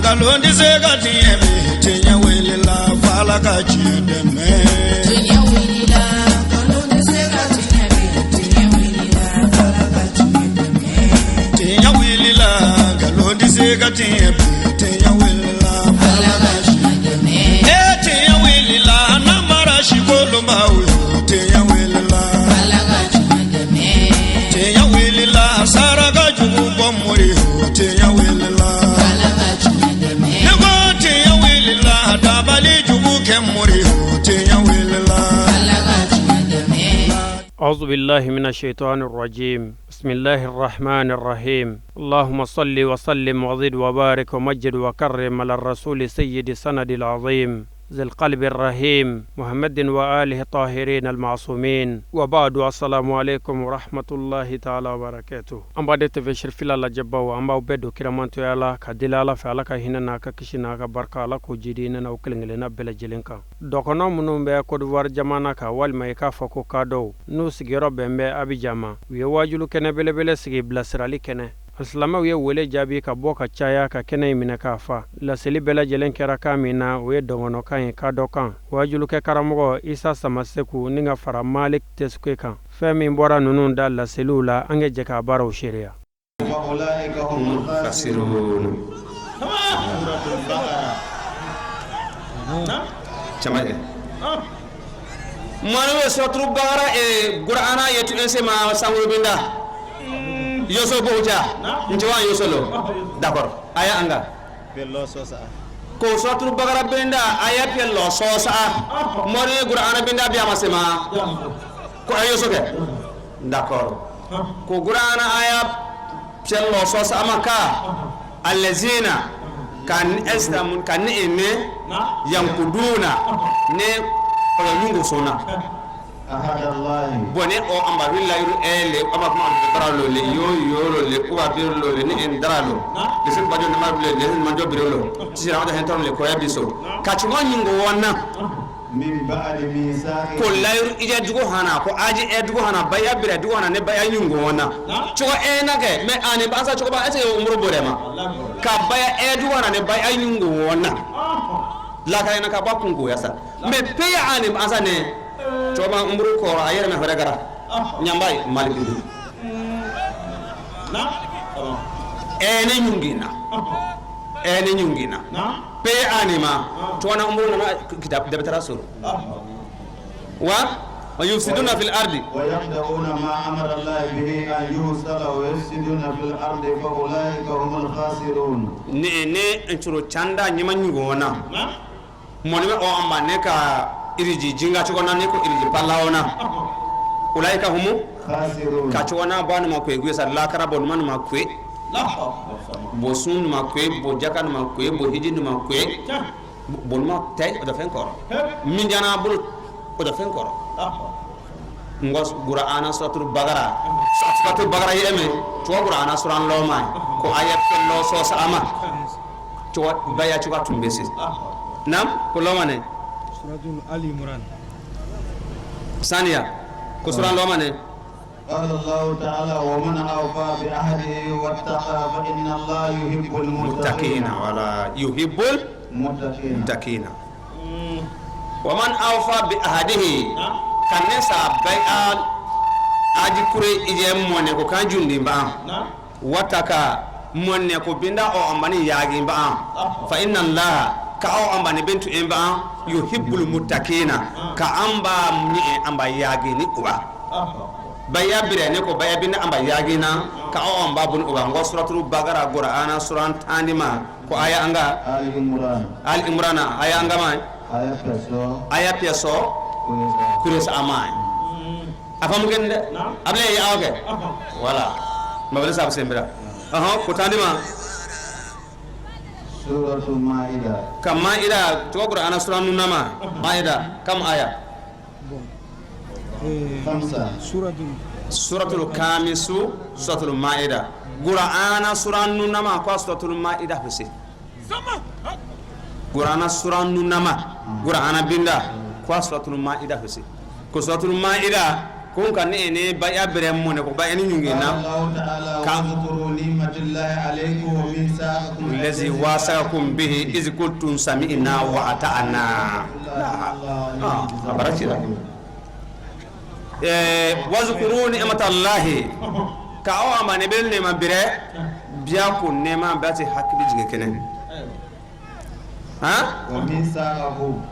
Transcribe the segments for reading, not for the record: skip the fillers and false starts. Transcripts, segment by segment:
Nkalon tɛ se ka tiɲɛ bi, tiɲɛ wulila f'Ala ka tiɲɛ dɛmɛ. Tiɲɛ wulila, nkalon tɛ se ka tiɲɛ bi, tiɲɛ wulila, Ala ka tiɲɛ dɛmɛ. Tiɲɛ wulila, nkalon tɛ se ka tiɲɛ bi, tiɲɛ wulila Ala ka tiɲɛ dɛmɛ. E tiɲɛ wulila, namara si kolonbaw yo, tiɲɛ wulila. Ala ka tiɲɛ dɛmɛ. Tiɲɛ wulila, saraka jugu bɔ mori yo, tiɲɛ wulila. Ala ka tiɲɛ dɛmɛ. Ne ko tiɲɛ wulila, dabali jugu kɛ mori yo, tiɲɛ wulila. Ala ka tiɲɛ dɛmɛ. أعوذ بالله من الشيطان الرجيم، بسم الله الرحمن الرحيم. اللهم صل وسلم وزد وبارك ومجد وكرم على الرسول سيد سند العظيم ذي القلب الرحيم محمد وآله الطاهرين المعصومين، وبعد، السلام عليكم ورحمة الله تعالى وبركاته. An b'a de TV Sherifila lajɛbaw, an b'aw bɛɛ don kiramantoya la ka deli Ala fɛ, Ala ka hinɛ n'a ka kisi n'a ka barika, Ala k'o jidi ne n'aw kelen kelenna bɛɛ lajɛlen kan. Dɔgɔnɔ minnu bɛ Côte d'Ivoire jamana kan, walima i k'a fɔ ko kadɔw n'u sigiyɔrɔ bɛn bɛ Abidjan ma, u ye wajulu kɛnɛ belebele sigi, bilasirali kɛnɛ. Silamɛw ye wele jaabi ka bɔ ka caya ka kɛnɛ in minɛ k'a fa. Laseli bɛɛ lajɛlen kɛra kan min na, o ye dɔgɔnɔkan ye, kadɔ kan. Wajulukɛ karamɔgɔ Isa Samaseku ni ka fara Malik Tesuke kan, fɛn min bɔra ninnu da laseliw la, an ka jɛ k'a baaraw seereya. فأولئك هم الخاسرون. خاسرون. Camaye. Mwana we suratul Bakara e Qur'ana yetu ensema sangolo binda. Yoso bouja. Ntiwa yoso lo. D'accord. Aya anga. Ko suratul Bakara binda aya pello sosa. Mwana we Qur'ana binda biya masema. Ko ayo soke. D'accord. Ko Qur'ana aya pello sosa amaka. Allazina kan estamun kan ene yankuduna ne oyo nyungo sona. أحد الله. Bone o amba willa yuru ele amba kuma dara lo le yo yo lo le ko ba bir lo le ni en dara lo le se bajo ne ma le le man jo bir lo si ra hen ton le ko ya biso ka ci nyungo wonna. من بعد ميثاق. Ko layru ija dugo hana ko aji e dugo hana baya bira dugo hana ne baya nyungo wonna cogo e na ke me ani ba sa cogo ba ese umru borema ka baya e dugo hana ne baya nyungo wonna la ka ina ka ba kungo yasa me pe ya ani ba sa ne cogo umru ko ayere me hore gara nyambai malibi ene nyungina ene nyungina pe anima to umru na kitab de betara sur wa ويفسدون في الأرض. ويقطعون ما أمر الله به أن يوصل ويفسدون في الأرض فأولئك هم الخاسرون. Ne ne ncuro chanda nyima nyugo na moni me o amba ne ka iriji jinga cogo na ne ko iriji palawo na ulaika humu خاسرون. Ka cogo na ba ma kwe gwesa la kara bon man ma kwe bo sun ma kwe bo jaka ma kwe bo hiji ma kwe bon ma tay o da fen koro min jana bul o da fen koro ngos Qur'ana suratul Bagara suratul Bagara yeme to Qur'ana suran lo mai ko ayat lo so sama to baya to tumbesi nam ko lo mane. Suratul Ali Imran. Saniya ko suran lo mane. قال الله تعالى ومن أوفى بعهده واتقى فإن الله يحب المتقين. Muttaqina wala yuhibbul متقين. Muttaqina wa man awfa bi ahadihi kanne sa bai'a aji kure ije mone ko kanjundi ba wataka monne ko binda o ambani yaagi ba fa inna Allah ka o ambani bintu en ba yuhibbul muttaqina ka amba ni amba yaagi ni uba baya bire ne ko baya binda amba yaagi na ka o amba bun uba ngo suratul Bagara Qur'ana suran tandima ko aya anga. آل عمران. Al Imrana aya anga ma. آية فسو. Aya piaso kures amai afamu kende able ya okay wala mabale sab sembra aha ko tandima. سورة المائدة. Kam maida to Qur'ana suran nunama maida kam aya. خمسة. Suratul Suratul kamisu suratul maida Qur'ana suran nunama ko suratul maida fese Qur'ana suran nunama Qur'ana binda ko suratul maida fese ko suratul maida Ko kan ne ne baya bere mo ne ko baya ni nyungi na ka zkuru ni'matallahi alaykum wa mithaqakum allazi wasaqakum bihi iz kuntum sami'na wa ata'na abarachira wazkuru ni'matallahi ka o amane bel ne ma bere biya ko ne ma ba ti hakili jige kene ha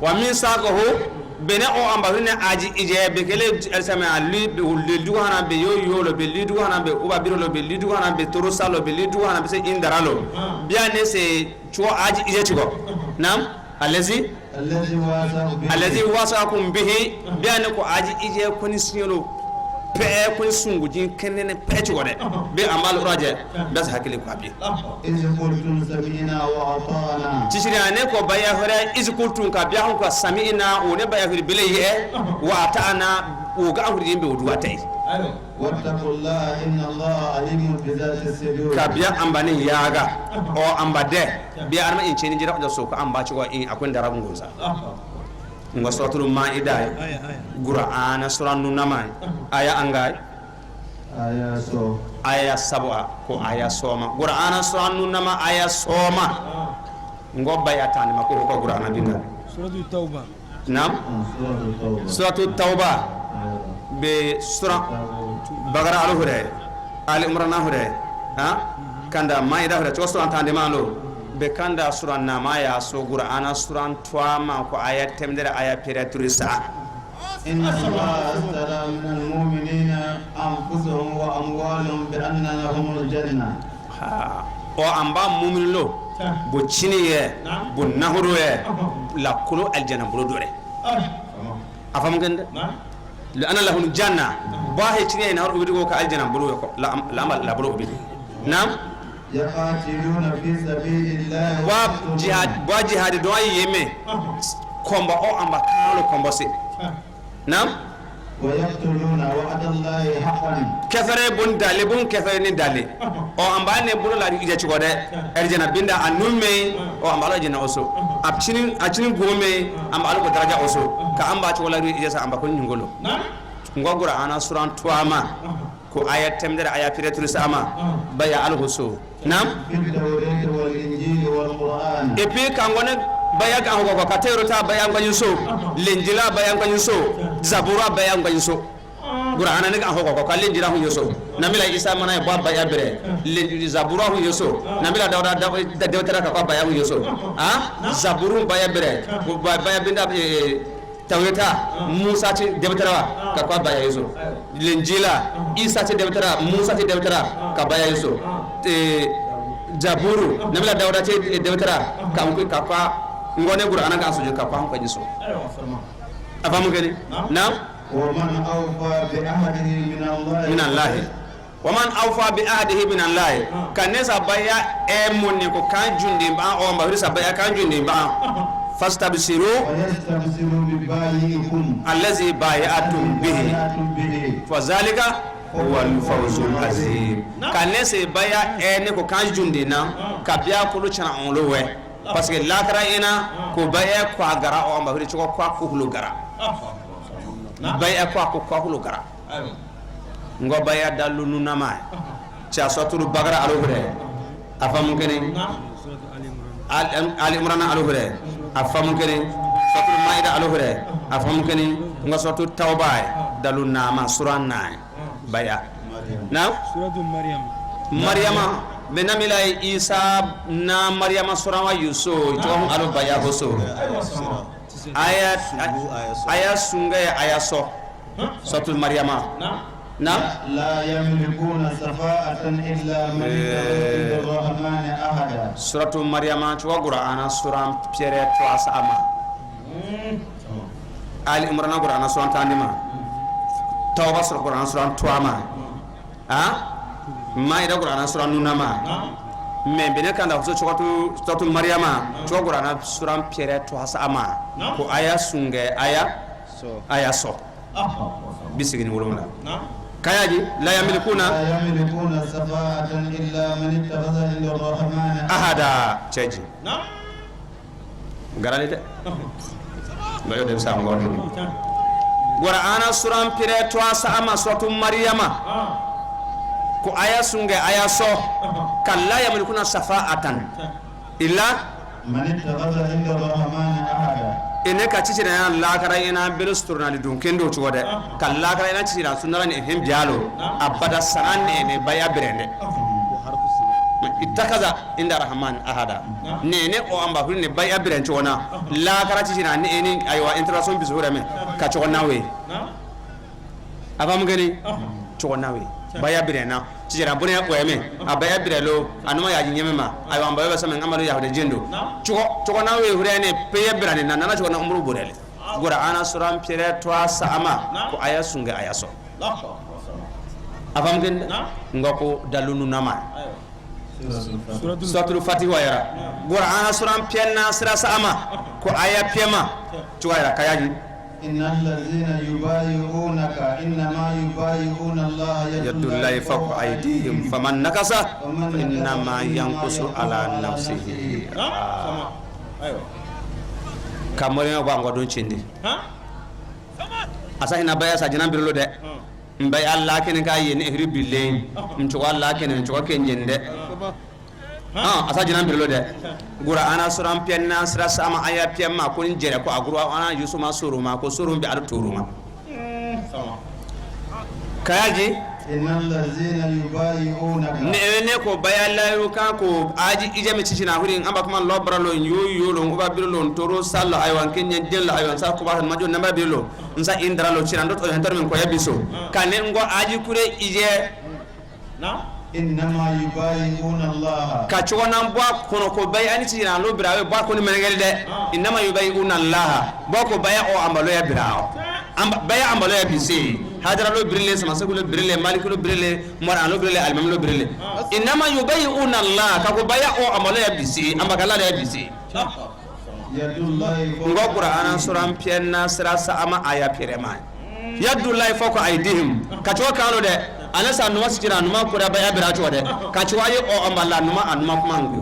wa mithaqahu bene o amba ne aji ije be kele elsame ali be lidu hana be yo yo lo be lidu hana be uba biro lo be lidu hana be toro salo be lidu hana be se indaralo biya ne se chuo aji ije chugo nam allazi allazi wasaqum bihi biya ne ko aji ije koni sinyolo pe ko sungu jin kenene pe chugo de be amal uraje bas hakili ko abi iz qultum sami'na wa ata'na tisiri ane ko baya hore iz qultum ka biya ko sami'na o ne baya hore bele ye wa ata'na o ga hore jimbe o duwa tay wattaqullaha inna allaha alimun bi dhati sudur ka biya ambani yaga o ambade biya arma in cheni jira ko so ko amba chugo in akon darabu ngonza nga suratul maida qur'ana sura nunama aya angai aya so aya sab'a ko aya soma qur'ana sura nunama aya soma ngo baya tani mako ko qur'ana binga suratul tauba nam suratul tauba be sura bagara alu hure ali imran hure ha kanda maida hure to sura tande malo be kanda sura nama ya so qur'ana sura twama ko aya temdere aya pere turisa inna allaha astara minal mu'minina anfusahum wa amwalahum bi anna lahumul janna ha o amba mu'min lo bo chini ye bo nahuru ye la kulu aljanna bolo dore afam gende la anna lahumul janna ba he chini na ubidi ko ka aljanna bolo ko la la la bolo ubidi nam yaqatiluna fi sabilillah wa jihad do yeme komba o amba kalo komba se nam wa yaqtuluna wa'da allahi haqqan kefere bun dale bun kefere ni dale o amba ne bun la ije ci gode erjena binda anume o amba la jena oso apchini achini gome amba alu ko daraja oso ka amba ci wala ije sa amba ko nyungolo ngogura ana suran tuama ko aya temdere aya piretur sama baya al husu nam et puis quand on baya ga ko ka tero ta baya ngani so lenjila baya ngani so zabura baya ngani so qur'ana ne ga ko ka lenjila hu yoso namila isa mana ba baya bere lenjila zabura hu yoso namila dawda dawtara ka baya hu yoso ha zaburu baya bere baya binda tawreta musa ci debtara ka kwa baya yeso lenjila isa ci debtara musa ci debtara ka baya yeso jaburu nabila dawda ci debtara ka ko ka kwa ngone qur'ana ka sojo ka kwa ko yeso afamu gani na wa man awfa bi ahdihi min allah min allah wa man awfa bi ahdihi min allah kanesa baya e munni ko kan jundi ba o ba risa baya kan jundi ba fastabsiru fastabsiru bi bayikum allazi bayatum bihi fa zalika huwa al-fawzul azim kanese baya e ne ko kan jundi na ka biya kulu chana on lo we parce que lakara ina ko baya ko agara o amba huri ko ko hulu gara baya ko ko hulu gara ngo baya dallu nunama cha soturu bagara alu hure afamu kene ali imran alu hure afamu kene soturu maida alu hure afamu kene ngo soturu tauba dalu nama suran na baya na suratu maryam maryama benamila isa na maryama surawa yuso to alu baya hoso aya aya sunga aya so soturu maryama na la yamlikuna safa'atan illa man ittakhadha ar-rahmana ahada suratu maryama tuwa qur'ana suran pere tuwa sama ali imran qur'ana suran tandima tawba sura qur'ana suran tuama ha maida qur'ana suran nunama me bene kanda so chokatu suratu maryama tuwa qur'ana suran pere tuwa sama ko aya sunge aya so aya so bisigini wolomla kayaji la yamlikuna safa'atan illa man ittakhadha inda ar-rahmana ahada cheji garani de bayo dem sam ngor Qur'ana suran pire to sama suratu Maryama ko aya sunge aya so kalla yamlikuna safa'atan illa man ittakhadha inda rahmani ahada ene ka cicira ya lakara ina berusturna dun kendo cogo dɛ ka lakara ina cicira sunara ni hem jalo abada sanan ne baya birende ittakaza inda rahman ahada ne ne o amba ne baya biren cogo na lakara cicira ne ni aywa interaction bisu me ka cogo na we abamu gani cogo na we baya birena cicira bone ko yeme abaya birelo anuma yaji nyeme ma aywa amba be sama ngamalu yahude jendo cogo cogo na we hurene peye birane na nana cogo na umru borele gora ana suran pere to sama ko aya sunga aya so afam gen ngoko dalunu nama suratul fatiha yara gora ana suran pienna sira sama ko aya piema cogo yara kayaji innal ladzina yubayyi'unaka innama yubayyi'una Allah yadullahi fawqa aydihim faman nakasa fa innama yanqusu ala nafsihi kamore ba ngodon cindi asa ina baya sa jinan birlo de mbay Allah ken ka yene ehri bille ntuwa Allah ken ntuwa ken jende asa jinan birlo de gura ana suran pienna sira sama aya piemma ko jere ko aguru ana yusuma suruma ko surum bi adu turuma kayaji innal ladzina yubayyi'unaka ne ko bayalayu kan ko aji ijami cicina hurin amba kuma lobralo yoyolo uba birlo toro sallo aywan kenyen dello aywan sa ko ba majo namba birlo nsa indralo cirando to hentor min ko yabiso kane ngo aji kure ije na innama yubayyi'una Allah ka cogo nan bɔ kono ko bay ani cicina lo birawe bɔ ko ni menegel de innama yubayyi'una Allah bɔ ko baya o ambalo ya birawo baya ambalo ya bise hadara lo birile sama segu lo birile maliki lo birile mara lo birile alimami lo birile innama yubayyi'una Allah ka ko baya o ambalo ya bise ambakala ya bise yadullahi ngo qur'ana suran pienna sira sama aya pirema yadullahi fawqa aydihim ka cogo kano de anasa numa sijira numa kura baya bira cogo de ka cogo ayi o ambala numa anuma kuma ngu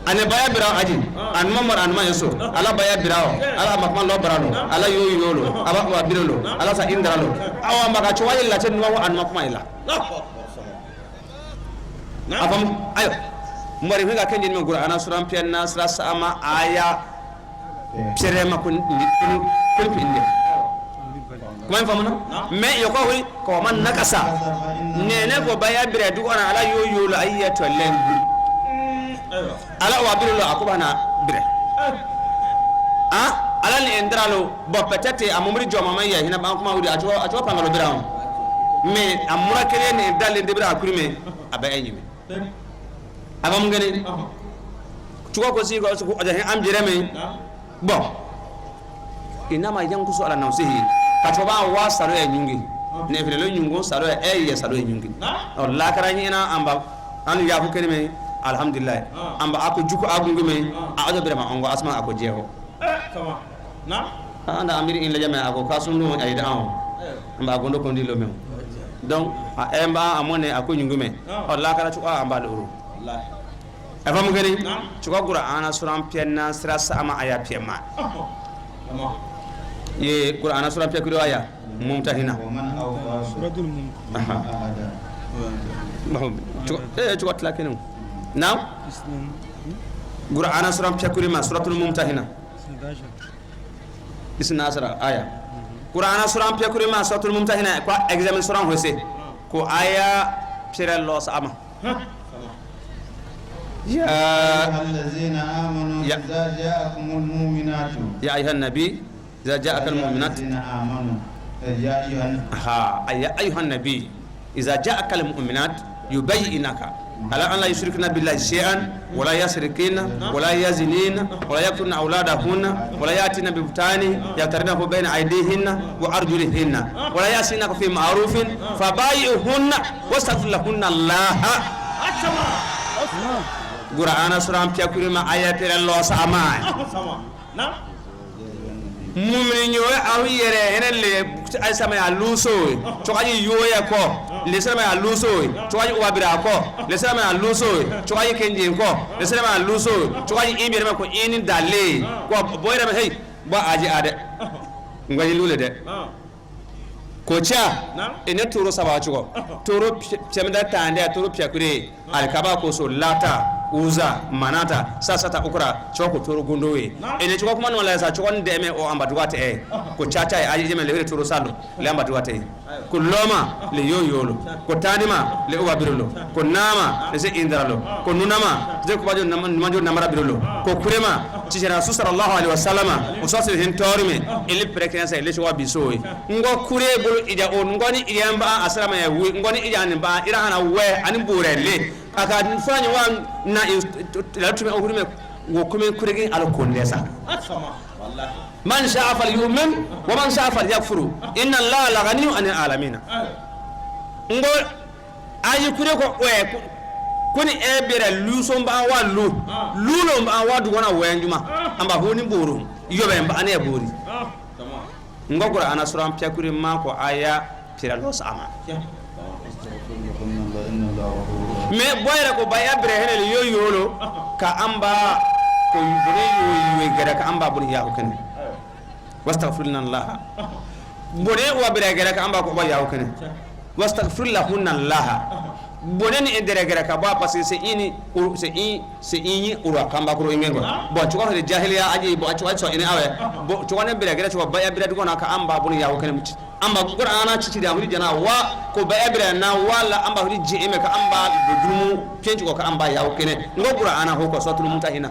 ane baya bira aji anuma mara anuma yeso ala baya bira o ala makma lo barano ala yoyo yolo aba wa birolo ala sa indralo awa maka cogo ayi la numa wa anuma kuma ila afam ayo mari hinga kenje ni qur'ana suran pienna sira sama aya pirema kun kun pinde kuma famuna me yoko wi ko man nakasa nene ko baya bire du ona ala yoyo la ayyato len ala wa birlo akubana bire ah ala ni endralo bo peut-être amumri joma man ya hina ban kuma wuri acho acho pangalo birawo me amura kele ne dalle de bira akurime aba enyime aba mungene tuko ko si ko aja am jereme bon inama yankusu ala nafsihi ka wa saro ya nyungi ne fere lo nyungo saro ya e ya saro ya nyungi o la karani ina amba an ya fu kelime alhamdulillah amba ako juko agungu me a ajo birama ongo asma ako jeho sama na anda amiri in la jama ako kasundu ayda on amba gondo kondi lo mem donc a emba amone ako nyungu me o la kara chuka amba lo wallahi afa mu gani chuka qur'ana suran pienna sira sama aya piema ye qur'ana sura pe kudo aya mumtahina suratul mumtahina chuka tlakenu na qur'ana sura pe kudo ma suratul mumtahina isna asra aya qur'ana sura pe kudo ma suratul mumtahina ko examen sura hose ko aya pere los ama ya allazina amanu idza ja'akumul mu'minatu ya ayuhan nabi إذا جاءك المؤمنات يا أيها النبي إذا جاءك المؤمنات يبينك على أن لا يشركن بالله شيئا ولا يسرقن ولا يزنين ولا يقتلن أولادهن ولا يأتين ببهتان يفترنه بين أيديهن وأرجلهن ولا يعصينك في معروف فبايعهن واستغفر لهن الله. قرآن سورة بيكرم آيات الله سما mumini nyoe ahu yere henele ay sama ya luso chokaji yoya ko le sama ya luso chokaji wabira ko le sama ya luso chokaji kenje ko le sama ya luso chokaji imbe ko ini dale ko boyre hey ba aji ade Ngani lule dɛ. Ko cha ene toro saba cogo toro pemda tande toro piakure alikaba ko so lata uza manata sasata ukra choko toro gondowe ene choko kuma no la sa choko ndeme o amba duwate e ko chacha e aji jeme le toro salo le amba duwate ko loma le yoyolo ko tanima le uwa birolo ko nama le se indralo ko nunama je ko bajo namajo namara birolo ko kurema tijara sallallahu alaihi wasallama usase hin torime ele prekensa ele choko bisowe ngo kure bolo ija on ngoni iyamba asalama ya wi ngoni ija ni ba ira ana we ani burele aka fanya wa na la tume okurume wo kume kurege ala kondesa wallahi man sha'a falyu'min wa man sha'a falyakfuru inna allaha la ghaniyyun 'anil alamin ngo ayi kure ko we kuni e bere luso mba wa lu lulo mba wa dugona wenjuma amba honi buru yobe mba ane buri ngo qur'ana ana suran piakuri ma ko aya pira los ama me boyra ko baya brehene yo yolo ka amba ko yubure yo yo gara ka amba bun ya hukene wastaghfirna allah bone wa bere gara ka amba ko ba ya hukene wastaghfir lahunna allah bone ni endere gara ka ba parce que c'est ini c'est ini ura kamba ko ingengo bon chukwa de jahiliya aji bo chukwa so ina awe bo chukwa ne bere gara chukwa baya bere dugona ka amba bun ya hukene amba qur'ana cici da huri jana wa ko baya bere na wala amba huri jime ka amba dumu penju ko ka amba ya hukene ngo qur'ana ho ko sotul mutahina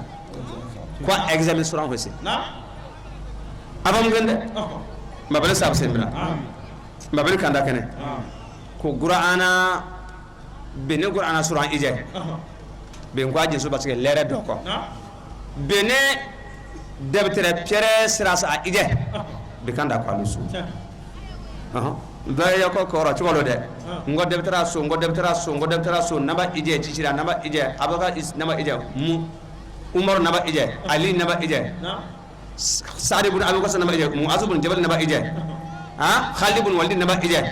kwa examen suran hosi na abam gende mabale sab sembra mabale kanda kene ko qur'ana bene qur'ana suran ije ben ko ajin so parce que lere doko bene debtere pere sirasa ije be kanda ko alusu daya ko ko ra chukolo de ngo debtera so ngo debtera so ngo debtera so naba ije cicira naba ije abaka is naba ije mu umar naba ije ali naba ije sa'd ibn abi waqas naba ije mu'az ibn jabal naba ije ha khalid ibn walid naba ije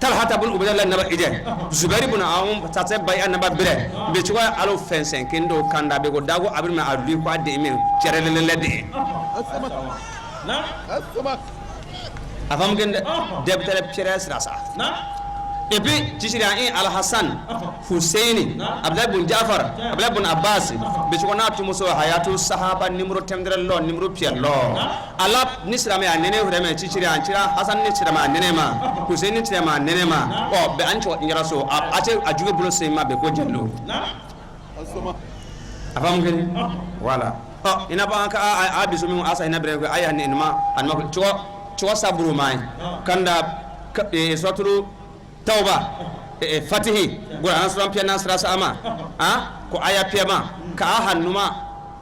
talha ibn ubaydillah naba ije zubair ibn awum tatse bay naba bire be chukwa alo fensen kendo kanda be ko dago abirma adui ko adde men cerelele de na afam gende debtere pires rasa na et puis tisira in al hasan husaini abdullah ibn jafar abdullah ibn abbas be chukwa na tumuso hayatu sahaba nimro temdere lo nimro pier lo ala nisra me anene hureme tisira anchira hasan ni tira ma anene ma husaini tira ma anene ma o be ancho nyara so ache ajuge bulo sema be ko jello na afam gende wala oh ina ba ka a bisu mi asa ina bre ko aya ni ma an ma chukwa chukwa saburu mai kanda suratul tauba fatihi qur'an suran piya nasra sama ha ko aya piya ma ka hannuma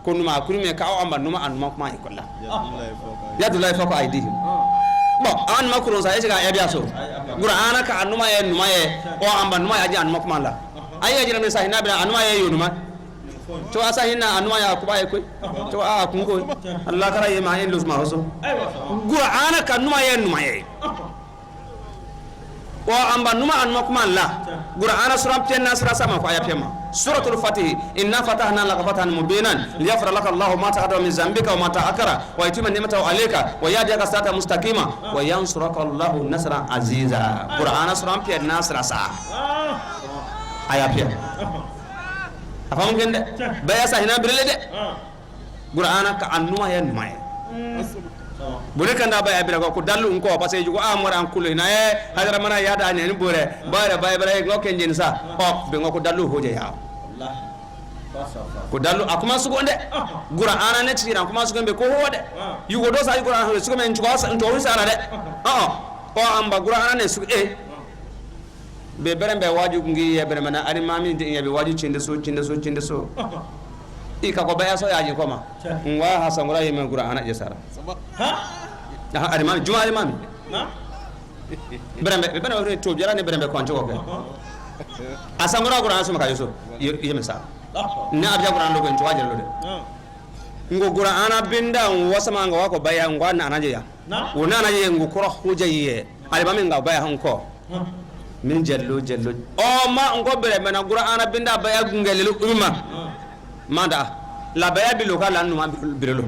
ko numa kurme ka o amba numa anuma kuma ikolla yadullahi fawqa aydihim bon an ma kurun sa ka ya so qur'ana ka anuma ye numa ye o amba numa ya ji anuma kuma la ayya jira me sahina bira anuma ye yonuma to asa hinna anuma ya kuba ye koy to a kun ko Allah kara ye ma en luzma hoso qur'ana ka numa ye numa ye o amba numa anuma kuma la qur'ana suram tenna sura sama ko aya pema suratul fatih inna fatahna laka fathan mubinan liyaghfira laka Allahu ma taqaddama min zambika wa ma ta'akhkhara wa yutimma ni'matahu alayka wa yahdiyaka siratan mustaqima wa yansuraka Allahu nasran aziza qur'ana suram tenna sura sa aya pema afam gende baya sahina birle de qur'ana ka annuma ya numa ya bone kanda baya bira ko dallu nko parce que jugo amora an kulo ina e hadara mana yada ani ni bore bare bare bare ngo kenjen sa o be ngo ko dallu hoje ya wallahi ko dallu akuma sugo nde qur'ana ne tira akuma sugo be ko hode yugo do sa qur'ana ho sugo men jugo sa to wi sara de o amba qur'ana ne sugo e be berembe waju ngi ye beremana ani mami de ye be waju cinde so cinde so cinde so i ka ko baya so yaji koma ngwa hasangura ye men qur'ana je sara ha ha ani mami juma ani mami na berembe berembe to jara ne berembe ko anjo ko asangura qur'ana so maka yoso ye men sa ne abja qur'ana lo ko njo wajira lo de ngo qur'ana binda wasama ngo wako baya ngwa na anaje ya wona anaje ngo koro hoja ye ani mami nga baya hanko min jallo jallo o ma ngo bere mena qur'ana binda baya gungelelu umma manda la baya bilo kala numa birelo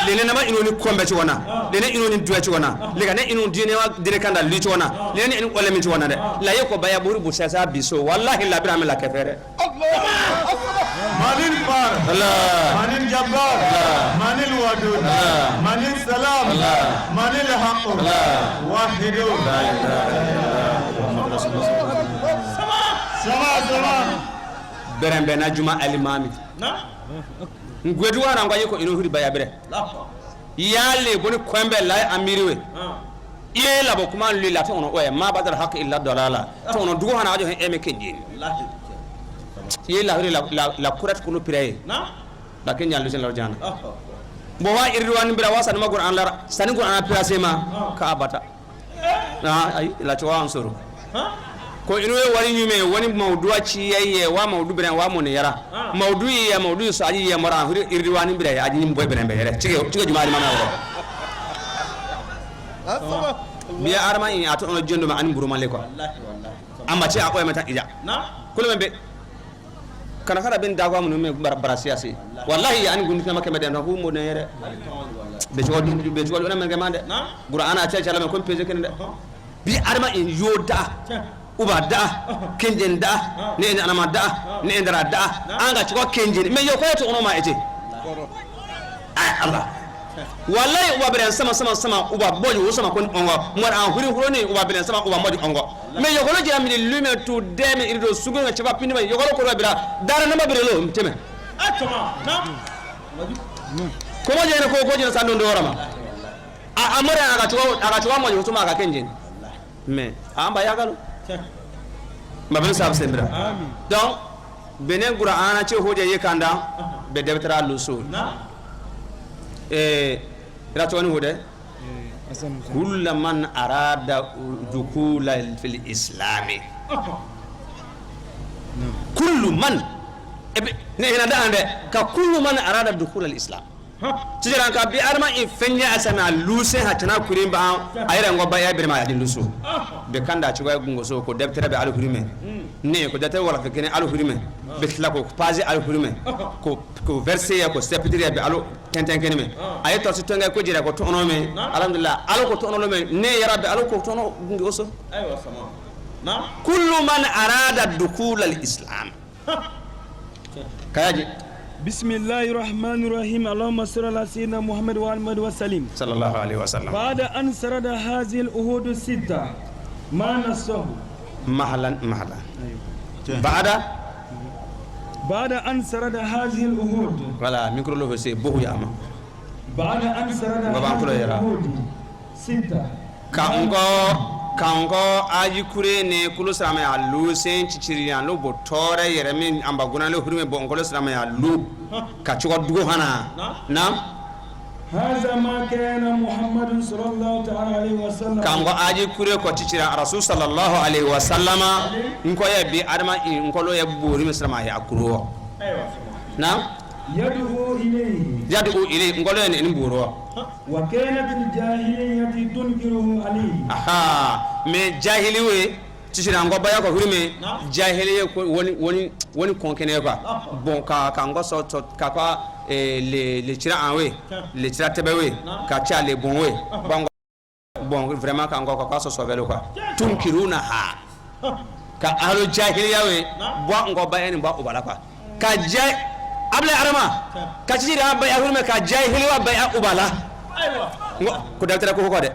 Le ne nama ino ni kombe ci wana le ne ino ni duwa ci wana le ga ne ino dine wa dire kanda li ci wana le ne ino ole mi ci wana de la ye ko baya buru bu sasa biso wallahi la bira me la kefere. Manil Bar, Allah. Manil Jabbar, Manil Wadud, Manil Salam, Manil Haqq, Wahidun. Sama sama. Berembe na juma alimami ngwedu wana ngwa yeko ino huri baya bere yale boni kombe la amiriwe iye labo kuma lui la tono oye ma badal haqq illa dalala tono dugo hana ajo hen eme kenjin iye la huri la kurat kunu piraye la kenya lusen la jana bo wa irwan bira wa sanma qur'an la sani qur'an pira sema ka abata na ay la to wa ansuru ko ino ye wari nyume woni mawdu ci yeye wa mawdu bira wa mon yara mawdu ya mawdu so aji ya mara huri irwan bira ya aji nyimbo bira be yere cige cige jumaari mana woro biya arma in ato ono jendo ma an buruma le ko amma ci akoy mata ija kulu membe kana kara ben dagwa mun me barasiasi wallahi an gundi ma kemede no hu mo ne yere be ci wol men gamande qur'ana ci ci la men kon peze ken de bi arma in yoda uba da kenjen da ne en anama da ne en dara da anga ci ko kenjen me yo ko to ono ma ete ay Allah wallahi uba beren sama sama sama uba boju wo sama kon ongo mor an huri huroni uba beren sama uba moju ongo me yo ko jira mi lume to deme irido sugo nga ci fa pindi ma yo ko ko bira dara na ma bere lo mteme ko mo jene ko ko jene sando ndorama a amara aga to moju to ma ka kenjen me amba yagalo mabin sab sembra. Donc benen qur'ana ce hoje yekanda be debtara lusul eh ratoni hode kullu man arada dukula fil islami kullu man ne ina da ande ka kullu man arada dukula al islam tijiran ka bi arma in fenya asana luse hatana kurim ba ayra ngo ba ya birma ya din lusu be kanda ci way gungo so ko debtere be alu hurime ne ko debtere wala fekene alu hurime be tla ko page alu hurime ko ko verset ya ko septire be alu tenten kene me ay to tonga ko jira ko to ono me alhamdulillah alu ko to ono me ne yara be alu ko to ono gungo so aywa sama na kullu man arada dukul al islam kayaji. بسم الله الرحمن الرحيم اللهم صل على سيدنا محمد وعلى آله وسلم صلى الله عليه وسلم. بعد أن سرد هذه الأهود الستة ما نصه مهلا مهلا. أيوة. بعد أن سرد هذه الأهود ولا ميكرو لو سي بوه يا أما بعد أن سرد هذه الأهود ستة kango aji kure ne kulu salama ya lu sen ciciriyan lo bo tore yɛrɛ min amba guna le hurume bo ngolo salama ya lu ka cogo dugo hana na haza ma kana muhammadun sallallahu ta'ala alaihi wasallam kango aji kure ko cicira rasul sallallahu alaihi wasallama nko ya bi adama ngolo ya bori mi salama ya kuro na yad'u ilayhi yad'u ilayhi ngolo ne ni boro wa kanat al-jahiliyyatu tunkiruhu alayhi. Aha me jahiliwe cicira ngo baya ko hurime jahiliye ko woni woni woni konkene quoi bon ka ka ngo so ka ka le cira anwe le cira tebewe ka cha le bon we bon bon vraiment ka ngo ka so so velo quoi tunkiruna ha ka ahlu jahiliya we bo ngo baya ni bo ubala quoi ka jay abla arama ka cicira baya hurime ka jahiliwa baya ubala ko dawtara ko ko de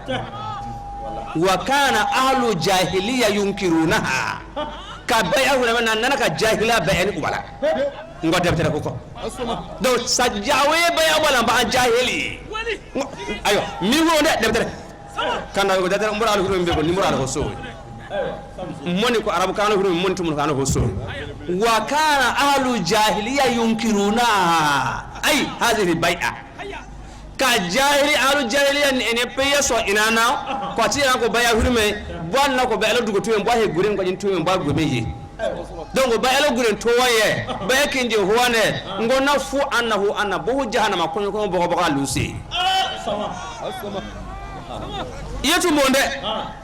wa kana ahlu jahiliya yunkirunaha ka bai'a hurama nan ka jahila bai'an ubala ngo dawtara ko ko donc sa jawe bai'a ubala ba jahili ayo mi wo de dawtara kana ko dawtara umbura al hurumi be ko nimura al hoso moni ko arabu kana hurumi moni tumun kana hoso wa kana ahlu jahiliya yunkirunaha ay hadhihi bai'a ka jahili alu jahiliya ni ene peya so inana ko ti ko baya hurme bwanna ko bayalo dugo tumen bwa he guren ko jin tumen bwa gome ye donc bayalo guren to waye baya kenje huwane ngona fu annahu anna bo jahannama ko ko bo bo lusi yetu mbonde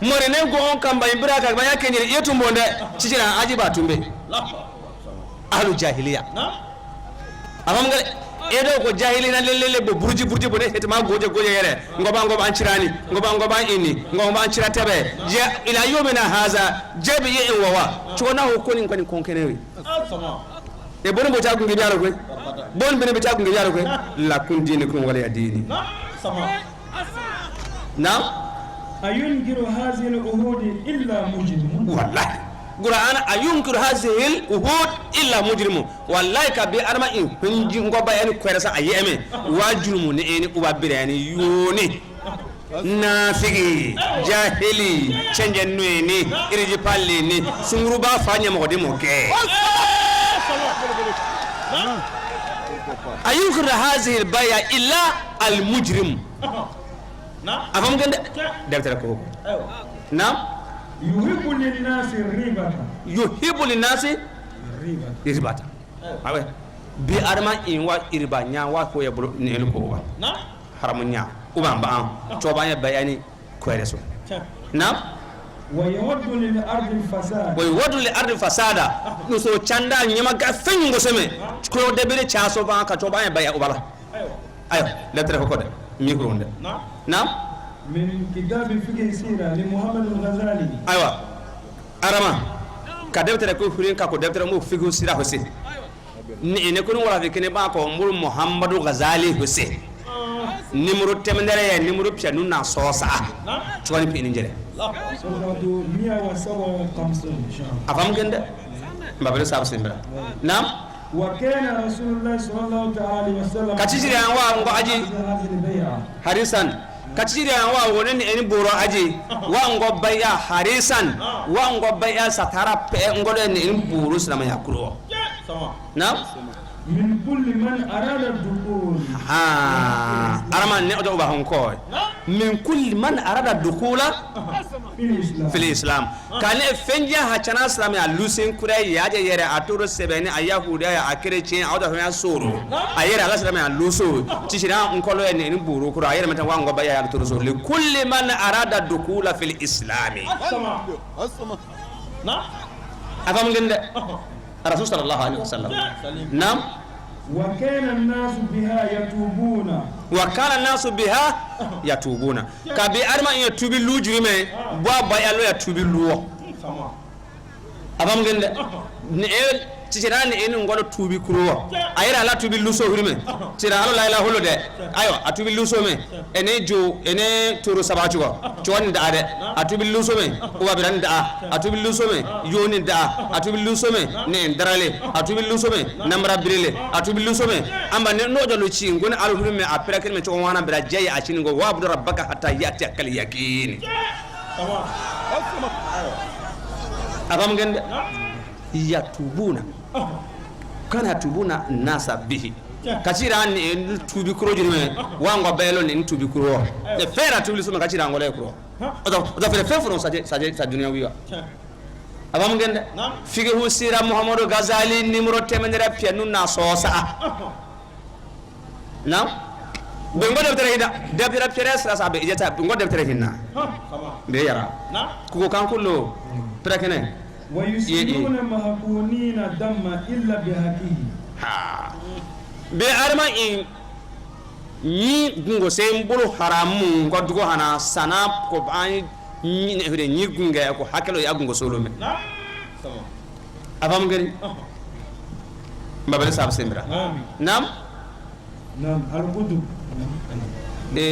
morene go on kamba imbira ka baya kenje yetu mbonde cicira ajiba tumbe alu jahiliya afam ngale Edo ko jahilina lelele bo burji burji bo ne hetma goje goje yere ngoba ngoba an cirani ngoba ngoba inni ngoba an cira tebe je ila yomina haza jebi ye en wawa chona ho koni koni konkenewi e bon bo ta gungi biaro ko bon bene be ta gungi biaro ko la kun dini kun wala ya dini na ayunkiru hadhihi al-uhud illa mujrimun wallahi Qur'an ayunkiru hadhihi al-uhud illa mujrimun wallahi ka bi arma in hunji ngoba yani kweresa ayeme wajulmu ni eni uba birani yoni nafigi jahili chenje nueni iriji palli ni sunguruba fanya mo de mo ke ayunkiru hadhihi al-baya illa al-mujrim afam gende debtere ko na yuhibbu lin-nasi ribata yuhibbu lin-nasi ribata awe bi arma in wa irba nya wa ko ya bulu ne ko wa na haramu nya uba ba an choba ya bayani ko reso na wa yawaddu lil-ardi fasada wa yawaddu lil-ardi fasada no so chanda nyama ga fen ngo seme ko debere chaso ba ka choba ya baya ubala ayo letere ko de micro nde na من كتاب فقه سيرة لمحمد الغزالي أيوة أرما كدبتر كو فرين كاكو دبتر مو فقه سيرة حسين ني كون ولا في كني باكو مول محمد الغزالي حسين نيمرو تمندري يا نيمرو بيا نونا سوسا تشواني بي نجري صفحة 157 إن شاء الله أفهم كنده بابلو صاحب سيمبرا نعم وكان رسول الله صلى الله عليه وسلم كاتشيري أن وا أجي حريصا kaciri an wa woni ni en boro aji wa ngo baya harisan wa ngo baya satara pe ngolo ni en buru silama yakuro na min kulli man arada dukhul ha arama ne odo ba honko min kulli man arada dukhula fil islam kale fenja ha chana islam ya lusin kure ya je yere atoro sebeni ayahuda ya akreche awda fa soro ayere ala islam ya luso tishira nkolo ne ni buru kuro ayere mata wa ngoba ya atoro so li kulli man arada dukhula fil islam na afam gende rasul sallallahu alaihi wasallam nam وكان الناس بها يتوبون وكان الناس بها يتوبون كبي ارما يتوبي لوجري بوا باي لو يتوبي لو afam gende ne tijira ne en ngolo tubi kuro ayira la tubi luso hurme tira alo la ilaha holo de ayo atubi luso me ene jo ene toro sabachu ko chon da de atubi luso me uba biran da atubi luso me yoni da atubi luso me ne ndarale atubi luso me namra birele atubi luso me amba ne no jalo chi ngone alo hurme a pera me chon wana bira jay a chin go wa abdu rabbaka hatta yati akal yaqin afam gende yatubuna kana tubuna nasa bihi kachira ni tubi kuro jiri wango belo ni tubi kuro e fera tubi suma kachira ngole kuro odo fere fe saje saje sa dunia wiwa abam gende figehu sira Muhammadu Ghazali nimro temendera pianu na sosa na bengo deftere hina deftere pere sira sabe ijeta bengo deftere hina be yara kuko kankullo prekene ويسلون مهبونين دم إلا بهكيه ha be arma in ni gungo sembolo haramu ko dugo hana sana ko an ni ne hore ni gunga ko hakelo ya gungo solo me afam gani babale sab sembra nam nam al-qudub e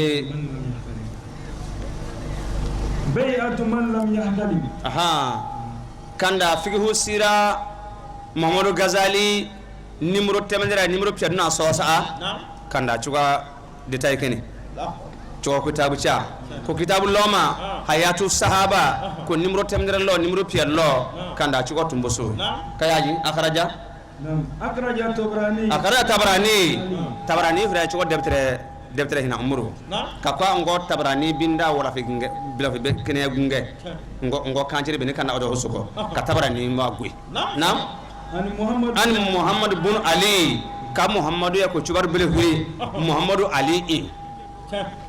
bai'atu man lam yahtalim aha kanda fiqhu sira Muhammadu Ghazali numéro temendera numéro piaduna sosa kanda cuga détail kene cuga kitabu cha ko kitabu loma hayatu sahaba ko numéro temendera lo numéro piad lo kanda cuga tumboso kayaji akhraja nam akhraja tabrani akhraja tabrani tabrani fra cuga debtere debtere hina umuru ka ko ngo tabrani binda wala fi gunge bila fi kene gunge ngo ngo kanjiri bini kana odo husuko ka tabrani ma gui nam an muhammad bun ali ka muhammadu ya ko cubar bele hui muhammadu ali e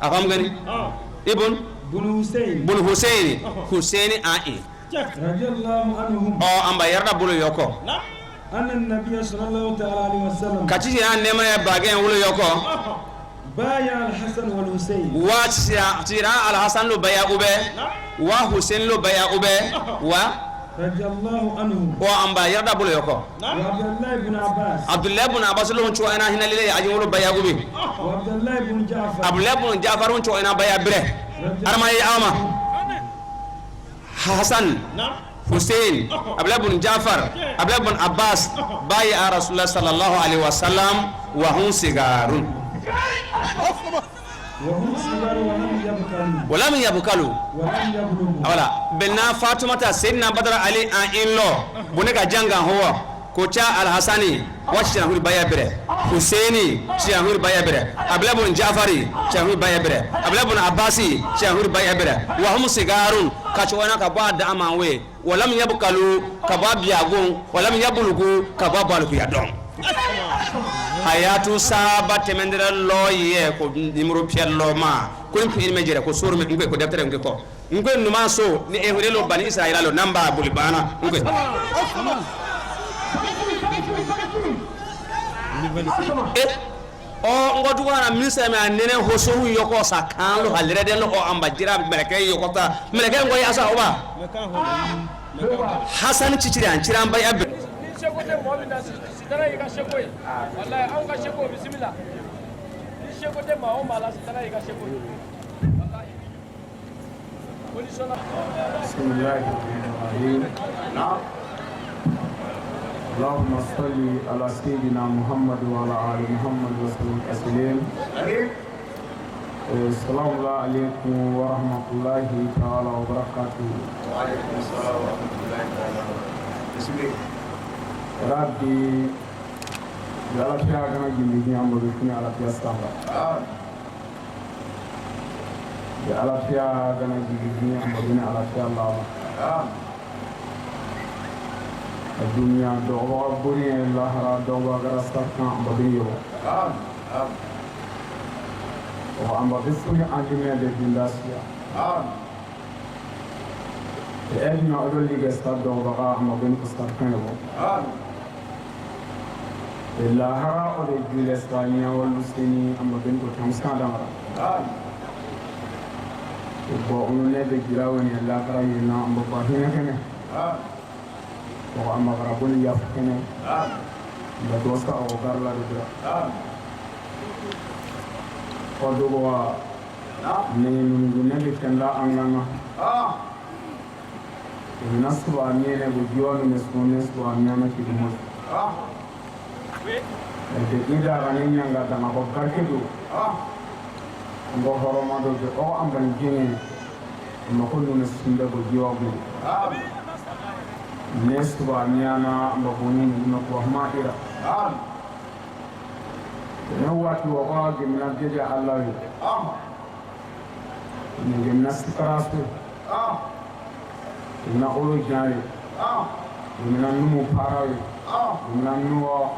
afam gani ibn bun husaini husaini a e radiyallahu anhum o amba yarda bulu yoko أن النبي صلى الله تعالى عليه وسلم Ka ci ya nɛɛma ya bagɛn wolo yɔkɔ. بايع الحسن والحسين. Wa tira Alhasan lo baya ubɛ, wa Hussein lo baya ubɛ, wa رضي الله عنه. Wa an ba yarda bolo yɔkɔ. وعبد الله بن عباس. Abdullahi bun Abbas lo tso ina hinalile ya ajin wolo baya ubi. وعبد الله بن جعفر. Abdullahi bun Jafar tso ina baya bire arama ye ama Hasan, Hussein, Abdullahi bun Jafar, Abdullahi bun Abbas baya Rasulullah sallallahu alaihi wasallam wa hum sigarun. وهم صغار ولم يبكروا. Wala min yabukalu. ولم يبلغوا. Wala benna Fatumata Seydina Badara Ali an in-law bone ka janga howa ko ca Alhasani wa cina huri baya bere, Husaini cina huri baya bere, Abdullah bun Jafari cina huri baya bere, Abdullah bun Abbasi cina huri baya bere, wa hum sigarun ka cwana ka ba da amanwe, wala min yabkalu ka ba biagun, wala min yabulugu ka ba baluku ya don hayatu saba tɛmɛndira lɔ ye ko nimoro piyɛ lɔ ma ko ni piyɛ jɛrɛ ko soro mi nkwe ko dɛtɛrɛ nkwe kɔ nkwe numa so ni ehore lo bani Israɛla lo nan b'a boli banna nkwe. Ɔ nkɔ dugu na minisɛ mɛ a nɛnɛ hoso hu yɔkɔ sa kan lo halɛrɛ den lo ɔ anba jira mɛlɛkɛ yɔkɔ ta mɛlɛkɛ nkɔ yasa o ba Hasan ciciri an cira an ba ya bɛ. Ni seko tɛ mɔgɔ min na, sitana y'i ka seko ye. Walayi, anw ka seko, bisimila. Ni seko tɛ maa o maa la, sitana y'i ka seko ye, walayi. Position. بسم الله الرحمن الرحيم. اللهم صل على سيدنا محمد وعلى آل محمد وسلم تسليم. السلام عليكم ورحمة الله تعالى وبركاته. وعليكم السلام ورحمة الله تعالى وبركاته. Rabbi alafiya kana jindi amadu kuni alafiya samba. Ya alafiya kana jindi amadu ni alafiya lama. Dunia dɔgɔbaga boni lahara dɔgɔbaga kɛra sarkan amadu yo. O amba bisuni andime de bindasiya. E na odo liga sa dɔgɔbaga amadu ni sarkan yo. Lahara o de jule saniya wal seni amadu ko tamsa damara. Bo onu ne be jirawo ni lahara yina amba ba hinɛ kene. O amba gara boni yaf kene. Ba dosa o garla de bra. O dogo wa ne nungu ne be kenda angana. Ina suba ne go jiwanu ne sone suba ne na kidimo. De ida gane nyanga dama ko barke do. Ngo horoma do de o amban jene ma ko nunu sinde go jiwa go. Ne suba nyana ma boni no ko ma ira. Ne wati wa ko gimna jeje Allah yo. Ne gimna sikarasu. Gimna olo jare. Gimna numu para yo. Gimna nuwa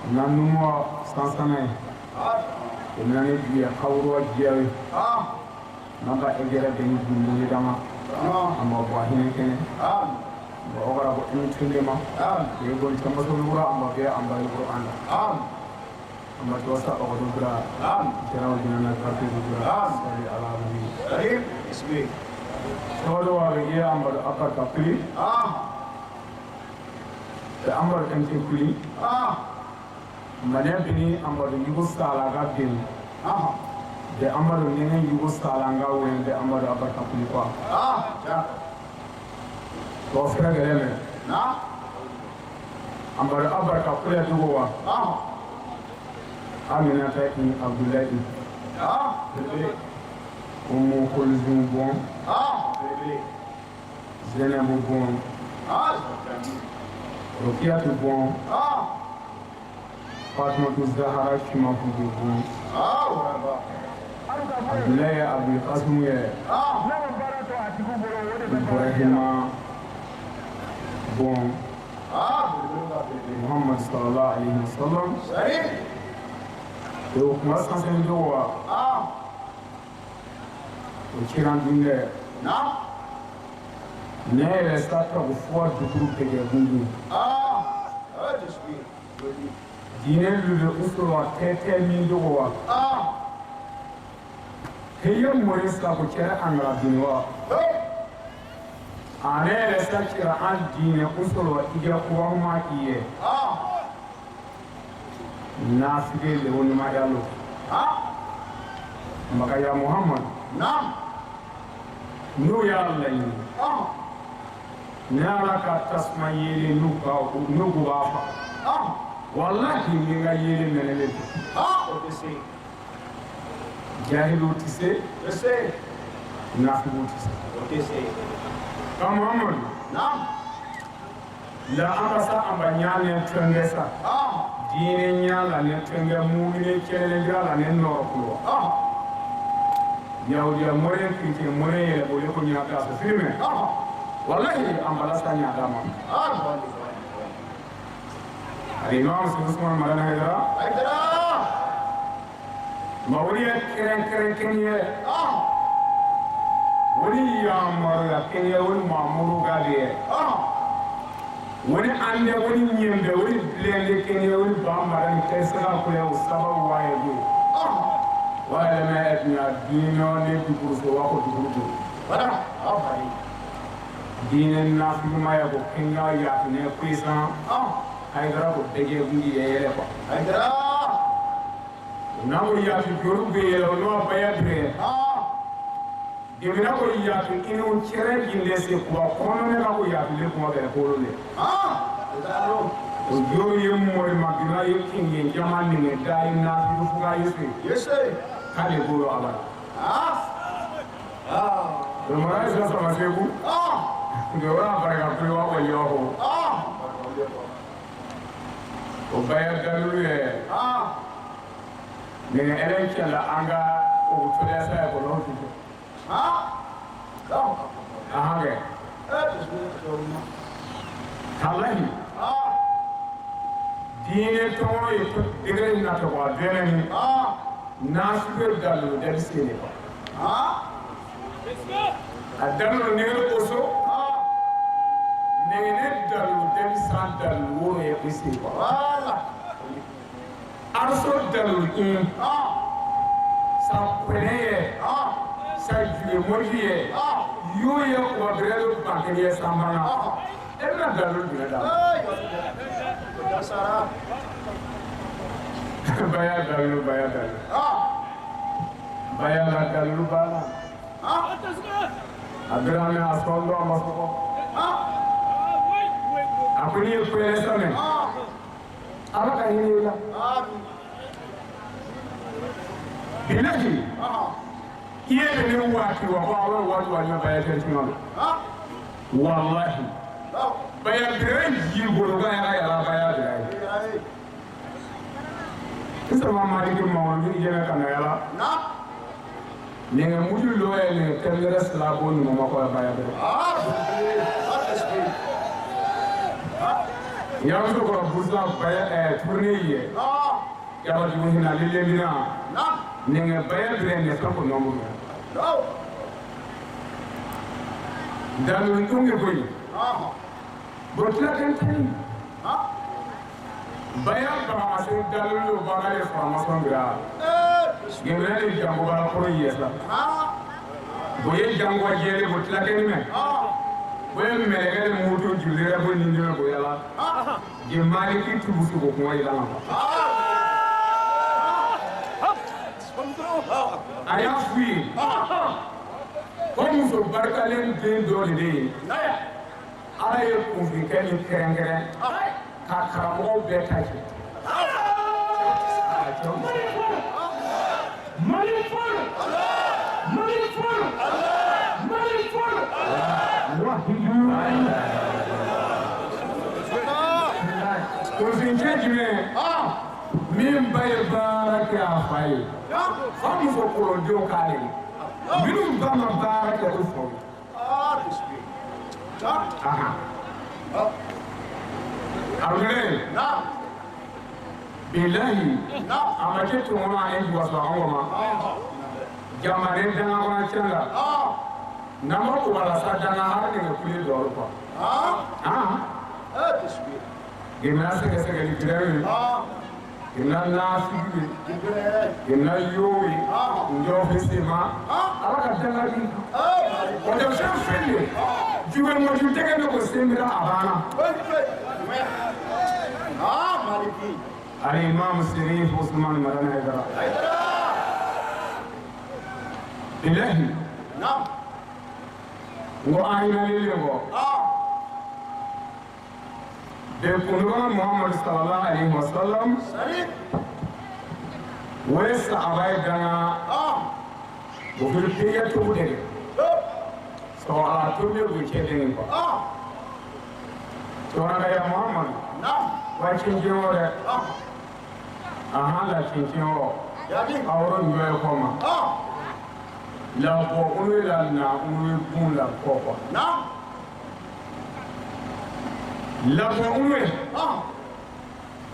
gimna nuwa sansane. Gimna ne biya kawro jewe. Namba egere be ni gumbu dama. Amma bo hin kene. Bo ogara bo en tundema. Ye gon tamaso wura amma be amba Qur'an. Amma dosa ogo bra. Jaraw dinana kartu bra. Salli ala nabi. Ismi. Todo wa ye amba do akar kapli. Te amba do ente kuli. Mane bini amba do yugo sala ga bin. De amba do nene yugo sala nga wen de amba do akar kapli kwa. To fra geleme. Amba do akar kapli dugo wa. Aminata ni Abdullahi. Umu Kulzum bon. Zenabu bon. Rukiatu bon. Fatimatu Zahara Shimafu bon. Abdullahi Abdul Qasim ye. Ibrahima bon. Muhammad sallallahu alaihi wasallam. O kuma sansan jowa. O kiran dunde. Ne yɛrɛ sa ka ko fɔ dukuru pɛgɛ gungun. Diinɛ lulu usoro tɛ min dogo wa heye mori sa ko cɛrɛ an ka bin wa ale yɛrɛ sa kira an diinɛ usoro i kɛ kuwa k'i ye nafige le wonima yalo makaya Muhammad n'u y'a laɲini ne ala ka tasuma yeelen n'u k'u b'a fa wallahi ni n ka yeelen mɛnɛlen don jahilu tɛ se nafigiw tɛ se ka Muhammad la an ka sa an ba ɲa ne tɛnkɛ sa diinɛ ɲa la ne tɛnkɛ mumine cɛlɛnjira la ne nɔrɔ kulo yahudiya mɔrɛ chrétien mɔrɛ yɛrɛ bolo ko ɲina ka sa filmɛ wallahi an bala sa ɲa dama al-imam Usman Madani Haidara mawriya kɛrɛnkɛrɛn kɛnɛ wani yamaruya kɛnɛ wani mamuru ga de ye wani ande wani ɲɛnbɛ wani bilende kɛnɛ wani bambara ni kɛsɛra kule o sababu wa ye do walima ɛdina diinɛ ne duguruso wa ko duguru do diinɛ nafigima ye ko kɛnɛ yatinɛ puissant Haidara ko dege gungi ye yɛlɛ quoi n'a ko yaati juru bɛ yɛlɛ o n'o bɛɛ bɛɛ demina ko yaati i n'o cɛrɛ jinde se kuwa kɔnɔ ne ka ko yaati le kuma bɛɛ kolo le o juru ye mɔri ma ye kinge jama minɛ da ye nafigu fuga ye se k'ale bolo a la o mara ye sira sama segu nka o y'a barika kule wa ko yɔ ko o bɛɛ ye dalilu ye nɛgɛ ɛlɛ cɛla an ka o tɔlɛ sa ye kɔlɔn tutu ahan kɛ kalahi diinɛ tɔgɔ ye degré in na tɔgɔ a dɛnɛ ni nasugu dalilu dɛbi se de quoi a dalilu nɛgɛ koso nɛgɛ dalilu dɛbi san dalilu woro ye o se quoi arso dalilu in sa pɛnɛ ye sa juye mɔri ye y'o ye wa bɛrɛ bankɛ ye sanbana e bɛna dalilu jumɛn d'a ma baya dalilu baya dalilu baya la dalilu b'a la a bɛrɛ mɛ a sɔn dɔ a ma sɔgɔ a ko n'i ye pɛrɛ sɛnɛ ala ka hinɛ i la bilahi i ye ne waati wa ko ala waati wa ɲɛ baya kɛ tiɲɛ la wallahi baya bɛrɛ ji bolo ka yɛrɛ yɛrɛ baya bɛrɛ ye sisan ma mariki mawulu ni jɛnɛ ka na yala nɛgɛ mutu lɔ ye nɛgɛ tɛmɛrɛ sila bo ɲuman ma kɔ baya bɛrɛ yamuso kɔrɔ busa baya tourne ye yaba jugu hina lelebina nɛgɛ baya bɛrɛ nɛ fɛn ko nɔmuru dalilu tunge koyi bon tila kan tani baya baga se dalilu baga le formation bira yɛrɛ le jango bala kɔrɔ ye sa bo ye jango jɛle bo tila kɛ mɛ bo ye mɛlɛkɛ ni moto julira bo ni ɲɛ bo yala je maliki tubusu ko kuma yala a y'a f'u ye ko muso barikalen den dɔ de bɛ yen ala ye kunfinkɛ min kɛrɛnkɛrɛn ka karamɔgɔw bɛɛ ta kɛ Mali fɔlɔ Mali fɔlɔ Mali fɔlɔ kunfinkɛ jumɛn min ba ye baara kɛ a fa ye fa muso kolondenw k'ale ye minnu ba ma baara kɛ o faw ye a bilahi a ma kɛ tɔŋɔnɔ a ye juwaso an ma jamaren danga kɔnɔ tiɲɛ la n'an ma ko walasa danga hali nɛgɛ kule dɔrɔn quoi. Gemina sɛgɛsɛgɛli gɛrɛ ye. Gemina naafigi ye. Gemina yoo ye. Njɔ fese ma. Ala ka danga di. O de fɛn fɛn de. Jugu tɛgɛ ne ko sen bira a banna. Ali Imam Sirif Usman Madani Haidara. Ilahi. Ngo ayina lele ngo. De kunduga Muhammad sallallahu alaihi wasallam. Wale sahaba danga. O fil piya tugu de. So ala tugu bu che de ko. To na ya Muhammad. Wa cin o de. Aha la cin o. Awro nyoy ko ma. La bo unu la na unu bun la ko ko. La bo unu.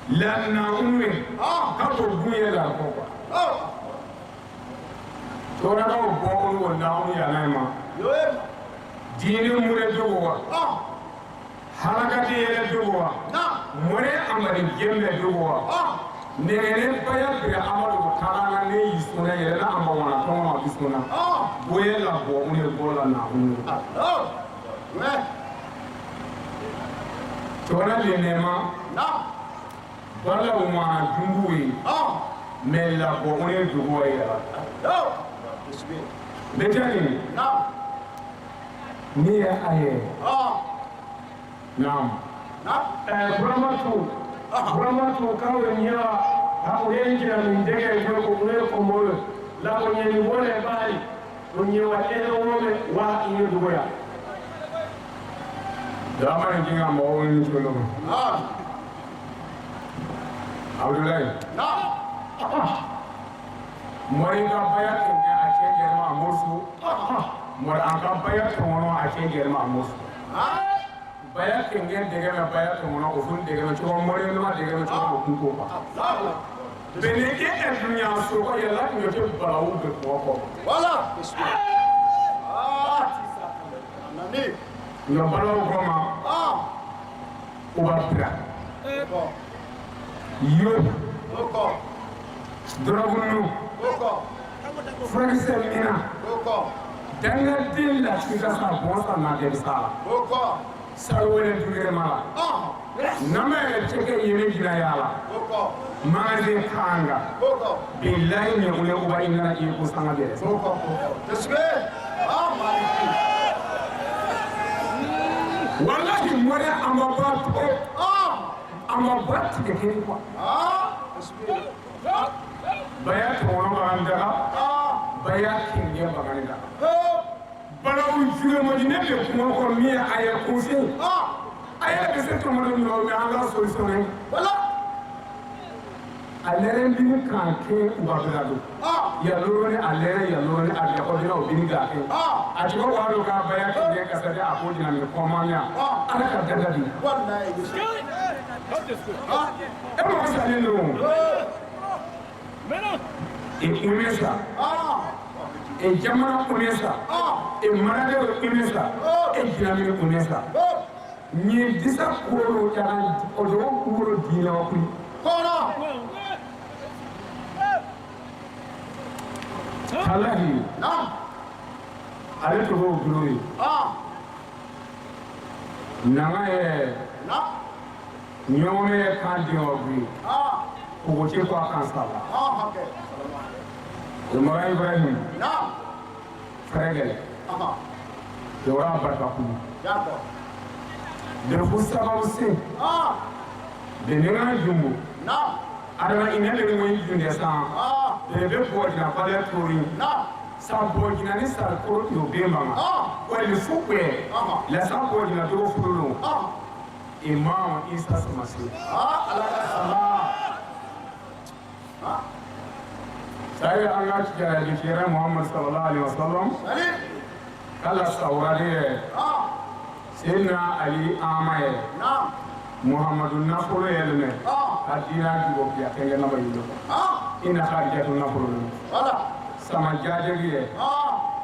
La na unu. Ka bo bun ye la ko ko. To na ko bo unu na unu ya na ma. Diine mure dogo wa. Halakati yɛrɛ dogo wa. Mɔnɛ amari jɛmɛ dogo wa. Nɛgɛnɛ baya bira amadu kalan na ne y'i sunna yɛrɛ na an bamanan tɔn ma bi sunna. Boye la bɔ unu ye bɔ la na unu. Tɔɔrɔ le nɛma. Bala o ma jungu ye. Mɛ la bɔ unu ye dogo wa yɛrɛ. Bɛtɛni. Ne ye a ye. Naam. Buramatu kawe nya hakuyenjira mindege ko kule komoyo la konyeni wole bali onyewa ele wole wa inyo dugoya. Dama nginga mo ni cholo. Abdoulaye. Mori ka baya kenya a cenge ma musu. Mori an ka baya tono a cenge ma musu. Baya kenge dege na baya tono ofun dege na chowa mori ma dege na chowa ofun ko pa. Beneke edunya so ko yela nyote balawu be ko ko. Wala. Nani. Yo balawu ko ma. Uba pra. Yo. Oko. Drogunu. Oko. Furakisɛ mina. Oko. Dangaden la k'i ka sa bɔn sa na de sa. Oko. Sarwele dugere mala. Nama yɛrɛ cɛkɛ yɛrɛ jira yala. Oko. Magasin kanga. Oko. Bilahi ɲɛkule uba i nana i ko sanga bɛrɛ. Oko. Tesbe. Ah maliki. Wallahi mɔrɛ an ma ba tigɛ. An ma ba tigɛ kɛ quoi. Baya tɔɔrɔ b'an daga. Baya kenge bagani daga. Balawu jugumaji ne bɛ kuma kɔ min ye a ye conseil. A yɛrɛ bɛ se tɔmɔdɔ min na o bɛ an ka solution ye. A lɛrɛ bini kan kɛ u ka bila don. Yaloro ni a lɛrɛ yaloro ni a bilakɔ o bini k'a kɛ. A tigi b'a dɔn k'a baya kenge ka sadi a ko jina min kɔmanya. Ala ka dada di. E mɔgɔ salen don. E unesa. E jamana unesa. E maradew unesa. E jinamini unesa. Nye disa koro yaran ojo koro dina wakuli. Koro. Alahi. Naam. Ale togo gulo ye. Nanga ye. Naam. Ɲɔgɔn ye kan den wakuli. Kogote ko a kan saba. Okay. Umar Ibrahim. Naam. Fɛrɛgɛlɛ. Yɔrɔ barika kulu. D'accord. Defu sababu se. Benenga jumbo. Naam. Adama ina le ŋo junde san. Bebe bɔjina balɛ tori. Naam. Sa bɔjina ni sarikolo yo be mama. Wali fukwe. La sa bɔjina dogo furu. Imam Isa Samasi. Ala ka sama. Sai an ka kira Muhammad sallallahu alaihi wasallam. Kala sawurare. Sayyidina Ali Amaye. Naam. Muhammadu nafolo yɛlɛmɛ. A dira jugo biya kɛngɛ naba yilo. Ina Khadijatu nafolo lo. Wala. Sama jajegi ye.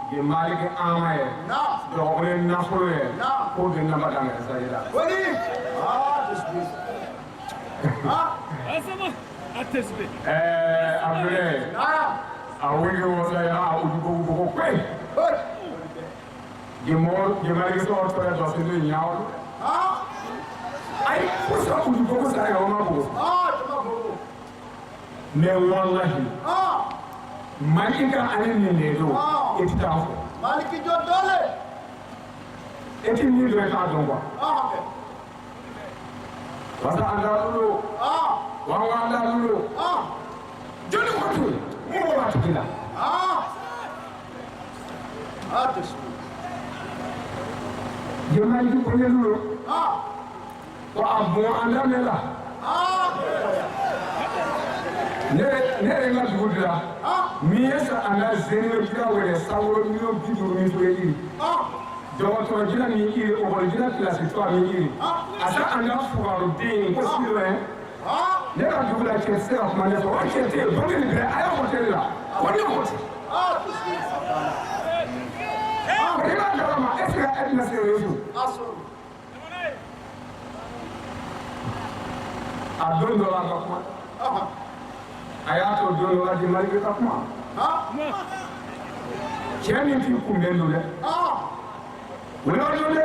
Ge Maliki Amaye. Naam. Dɔgɔkun nafolo ye. Naam. Ko bɛ naba dan kɛ sayira. Wali. Ɛɛ Abdoulaye, a wuli wasa ya a udu ko ko kwe. Jemo jemaligi sɔ tɔrɛ dɔ se ne ɲaw. Ayi ko sa udu ko sa ya ma ko. Mais wallahi. Malika ani nin de don. E ti taa fɔ. Maliki jɔ dole. E ti min dɔn i t'a dɔn quoi. Wasa an da lulu. Wa wa an da lulu. Jɔnni ko ten mun b'o a tigi la. Jemaligi ko ne lulu. Ko a bɔn an da ne la. Ne yɛrɛ ka dugu dira. Min ye sa an ka zene jira wele sankolo miliyɔn 50 min so ye yiri. Dɔgɔtɔrɔ jira min yiri, ekɔli jira kilasi tɔ min yiri. A sa an ka fugaroden ko Sylvain. Ne ka dugu la cɛ tɛ se ka kuma ne fɛ. O cɛ tɛ yen, don min bɛɛ a y'a hôtel la. Ko ne ko ten. I b'a kalama est ce que e tɛna se réseau? A don dɔ la a ka kuma. A y'a to don dɔ la di Maliki ka kuma. Cɛ min t'i kunbɛn don dɛ. O yɔrɔ don dɛ.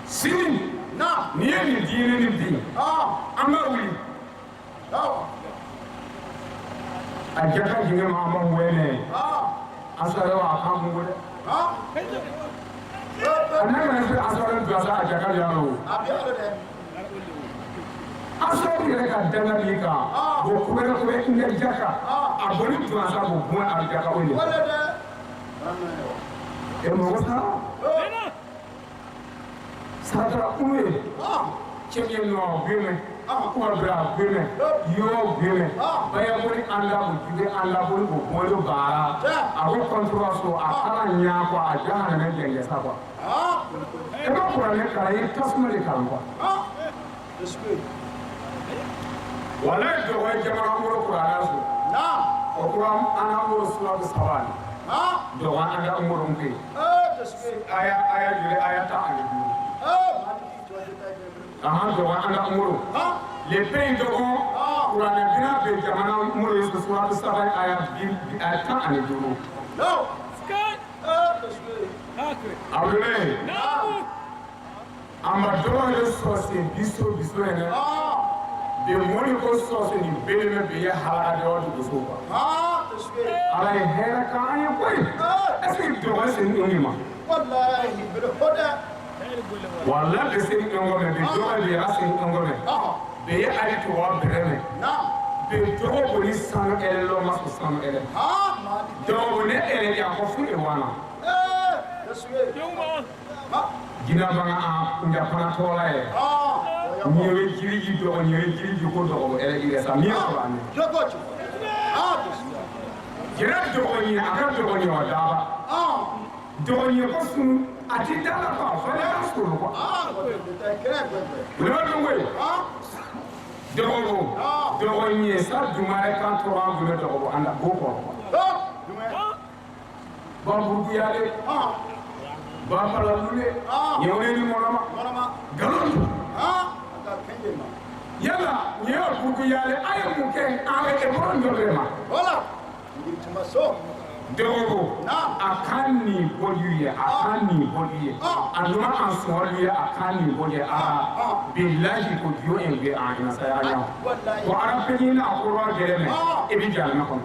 Sini n'i ye nin diinɛ nin bin, an b'a wuli. A jaka jigin ma an b'a wele. An sɔrɔ a kan kun dɛ. A n'a yɛrɛ se an sɔrɔ bila sa a jaka de y'a o. An sɔrɔ yɛrɛ ka danga b'i kan. O kubɛrɛ kubɛ n ka jaka. A bɔli tuma sa k'o bɔn a jaka o ye. E mɔgɔ sa. Sarata kulu ye. Cɛ min nɔ gbɛmɛ. Kɔrɔbila gbɛmɛ. Yɔrɔ gbɛmɛ. Bayaboli an la ko jugu an la ko ko bɔli baara. A ko kɔntura so a kala ɲa kɔ a ja hana jɛngɛ sa kɔ. E ma kuranɛ kalan i ye tasuma de kalan kɔ. Walayi dɔgɔ ye jamana bolo kuranɛ so. O kura an ka bolo sura bɛ saba de. Dɔgɔ an ka ngoro nke. Aya aya joli aya 15. Ahan dɔgɔ an ka ngoro. Le pays dɔgɔ kuranɛ bina bɛ jamana ngoro ye sura bɛ saba aya bi aya 15. Abdoulaye. An ma dɔgɔ ye sɔsen biso biso yɛrɛ. Bi mɔni ko sɔsen ni beleme bi ye halaka dɔ dugu so kan. Ala ye hɛrɛ k'an ye koyi. Est ce que dɔgɔ se ni ŋi ma? Walahi bɛ se ni ŋɔ mɛ bi dɔgɔ bi a se ni ŋɔ mɛ. Bi ye ali tɔgɔ bɛrɛ mɛ. Bi dɔgɔ boli sanu ɛlɛ lɔ ma sɔn sanu ɛlɛ. Dɔgɔ boli ɛlɛ de a ko fu de wana. Jinɛ banga a kunja fana tɔɔrɔ ye. Nin ye jiri ji dɔgɔ nin ye jiri ji ko dɔgɔ ɛlɛ yɛrɛ sa min ye sɔrɔ an ye. Jinɛ dɔgɔ ɲɛ a ka dɔgɔ ɲɛ o daba. Dɔgɔ ɲɛ ko sun a ti da la quoi fana ka sɔrɔ quoi. O ma dɔn koyi. Dɔgɔ ko dɔgɔ ɲɛ sa dumare kan tɔɔrɔ an bolo dɔgɔ bɔ an la ko kɔrɔ. Baburukuyale. Bafalalule. Ɲɛwale ni mɔnɔma. Nkalon don. Yala nin ye burukuyale a ye mun kɛ an bɛ e bɔra dɔ de ma. Dɔgɔ ko a kan nin bɔli ye a kan nin bɔli ye a numa an sɔrɔli ye a kan nin bɔli ye aa bilahi ko jo in bɛ an ɲɛ saya ɲɛ ko arapɛni n'a kɔrɔ gɛlɛn mɛ e bɛ jahanama kɔnɔ.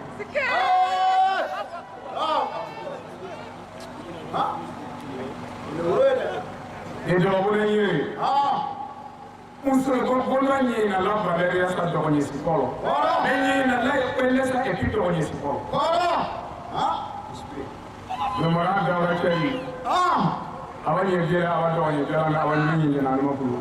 Ni dɔgɔbolo ye muso ko bolo ɲɛ na la valeur ya sa dɔgɔnin si fɔlɔ ne ɲɛ na la ye sa et puis dɔgɔnin si fɔlɔ. Mɔra dawura cɛ yi awa ɲɛ jɛra awa dɔgɔnin jɛra awa ɲɛ ɲɛ na ma bolo.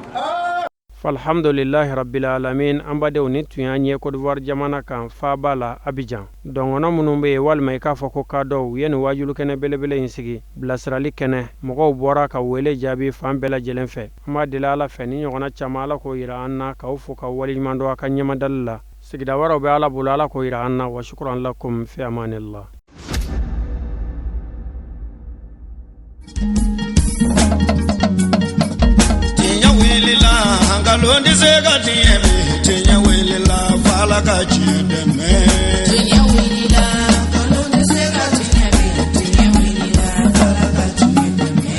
Alhamdulilahi rabbil alamin an badenw ni tun y'an ye Côte d'Ivoire jamana kan faaba la Abidjan dɔngɔnɔ minnu bɛ yen walima i k'a fɔ ko kadɔw u ye nin wajulu kɛnɛ belebele in sigi bilasirali kɛnɛ mɔgɔw bɔra ka wele jaabi fan bɛɛ lajɛlen fɛ an b'a deli Ala fɛ ni ɲɔgɔnna caman Ala k'o yira an na k'aw fo k'aw waleɲuman dɔn aw ka ɲɛmadali la sigida wɛrɛw bɛ Ala bolo Ala k'o yira an na wa shukran lakum fi amanillah. Tiɲɛ wulila nkalon tɛ se ka tiɲɛ bi, tiɲɛ wulila f'Ala ka tiɲɛ dɛmɛ. Tiɲɛ wulila, nkalon tɛ se ka tiɲɛ bi, tiɲɛ wulila f'Ala ka tiɲɛ dɛmɛ.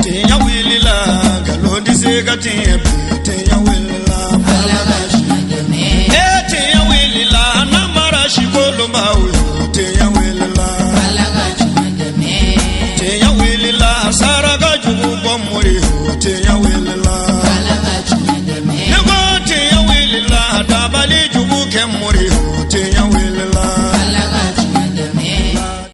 Tiɲɛ wulila, nkalon tɛ se ka tiɲɛ bi, tiɲɛ wulila Ala ka tiɲɛ dɛmɛ. E tiɲɛ wulila, namara sikolonbaw yo, tiɲɛ wulila. Ala ka tiɲɛ dɛmɛ. Tiɲɛ.